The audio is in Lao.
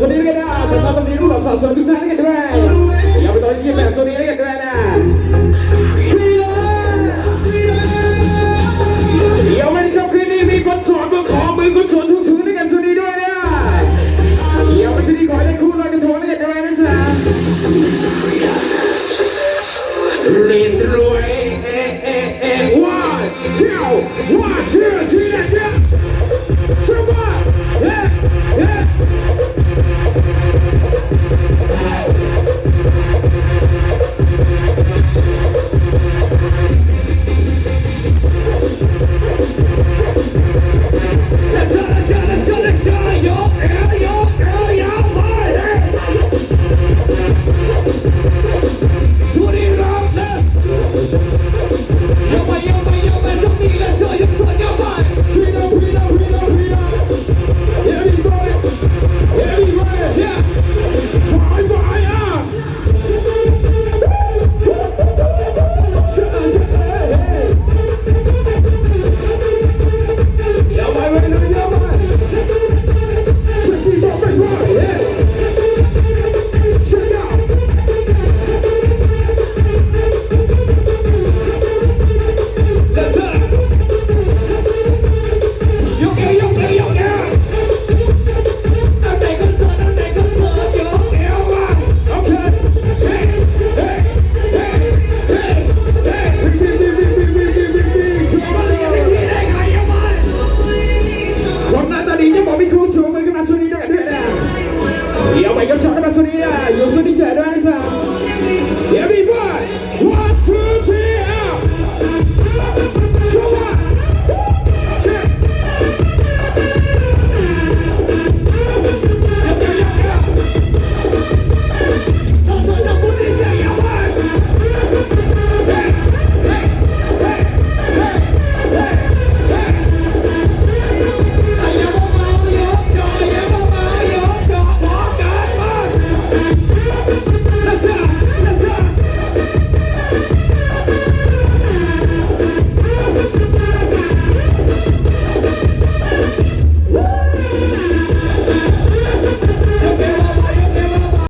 ສະຫວັດດີນະ ສະຫວັດດີລູກຫຼານສາວສວຍທຸກທ່ານກັນດ້ວຍ. ຢ່າໄປຕໍ່ທີ່ແບບສະຫວັດດີນະກັນດ້ວຍນະ. ດຽວໃນຄ່ຳຄືນນີ້ມີຄົນໂສດ ຂໍມືຄົນໂສດທຸກໆນະກັນສະຫວັດດີດ້ວຍນະ. ດຽວໃນຄືນນີ້ຂໍໃຫ້ໄດ້ຄູ່ລອຍກະທົງນະກັນດ້ວຍນະຈ໊ະ. Let's do it. One, two, one, two, three, let's go. Somebody, yeah, yeah. ຄົນໜ້າຕາດີຈະບອກມີຄູນສູງມືຂຶ້ນມາສູ່ນີ້ດ້ວຍເດີ. ດຽວໄປກັນສອງກັນມາສູ່ນີ້ເດີ. ຢູ່ສູ່ນີ້ເຈີດ້ວຍນະຈ໊ະ. Everybody, one, two, three, up. Come on.